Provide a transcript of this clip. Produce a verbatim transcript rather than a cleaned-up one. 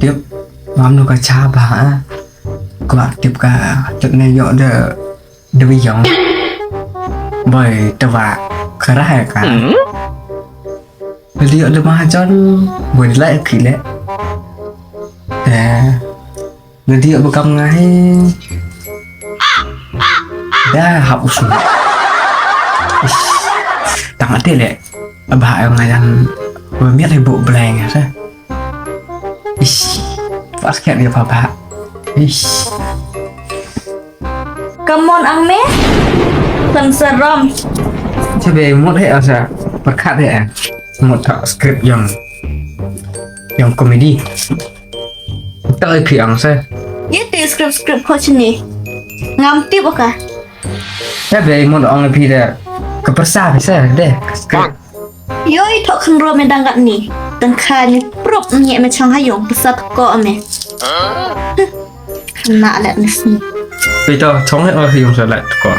Tip, ngam nu ka cha ba, ha. Kwah tip ka, tip ne ïoh de, de bi yong. Boy, te ba, kerah ya ka. Ladi ïoh de mahajon, boy de lai ki le. Eh, ladi ïoh bekam ngai. Da hap usu. Ish, tang ate le. Ba ngajan, ba miat ibu blank ya sa. Ish, pas kiat dia papa. Ish. Come on, ang me. Kan seram. Cabe mut he asa perkat he. Mut tak script yang, yang komedi. Tak ipi ang sa. Ye te script script ko sini. Ngam tip ka. Cabe mut ang ipi de. Kepersa bisa deh script. Yoi thok khynro me dang kat ni. Tang kha ni prup ni me chong hayong pesat ko me. Kena let ni sini. Ito chong he ong hayong sa let ko.